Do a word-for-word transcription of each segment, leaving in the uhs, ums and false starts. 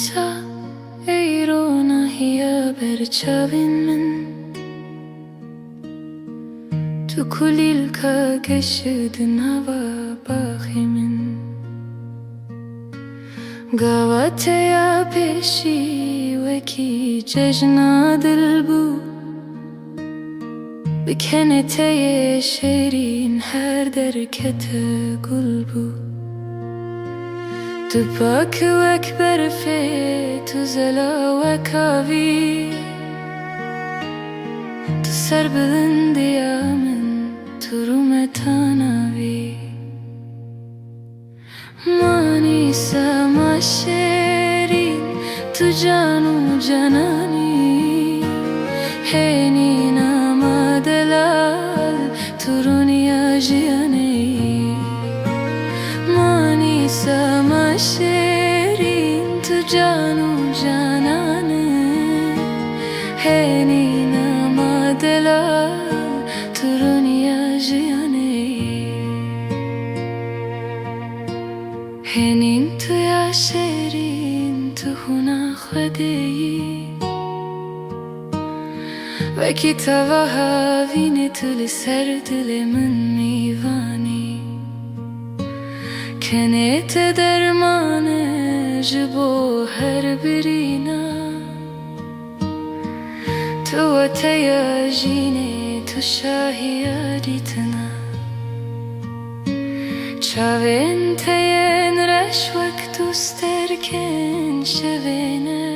Ta ey ronahiya ber çavên min, tu kulîlka geşê di nava baxê min. Gava te ya pêşî wekî cejna dil bû, bi kenê te yê şêrîn her derkete gul bû. Tu pak wek berfê, tu zela wek avî, tu serbilindiya min, tu rûmeta navî. Manî sema şêrîn, tu can û cananî, hênîna ma delal, tu rûniya jiyanê. Manî sema şêrîn, tu can û cananî, hênîna ma delal, tu rûniya jiyanê. Hênîn tu ya şêrîn, tu hûna Xwedê yî. Wekî tava havînê tu li ser dilê min mîvan î. Kenê te derman e ji bo her birîna. Tu weteya jînê, tu şahiya dîtina. Çavên te yên reş wek tu sterkên şevê ne.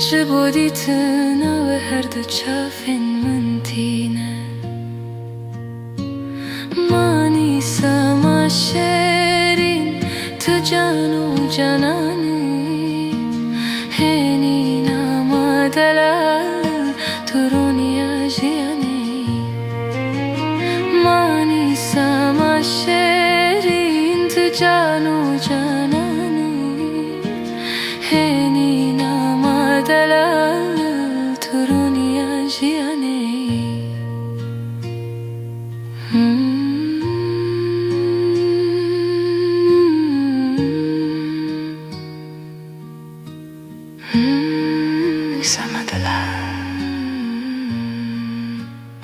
Ji bo dîtina we her du çavên min tîne. Manî sema şêrîn, tu can û cananî, hênîna ma delal, tu rûniya jiyanê. Manî sema şêrîn, tu can û cananî, hênîna ma delal, tu rûniya jiyanê.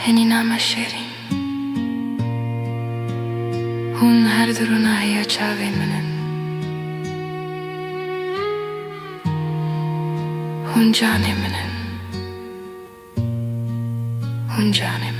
Hênîna me şêrîn. Hûn her du rûnahiya çavên min in. Hûn canê min in. Hûn canê min in.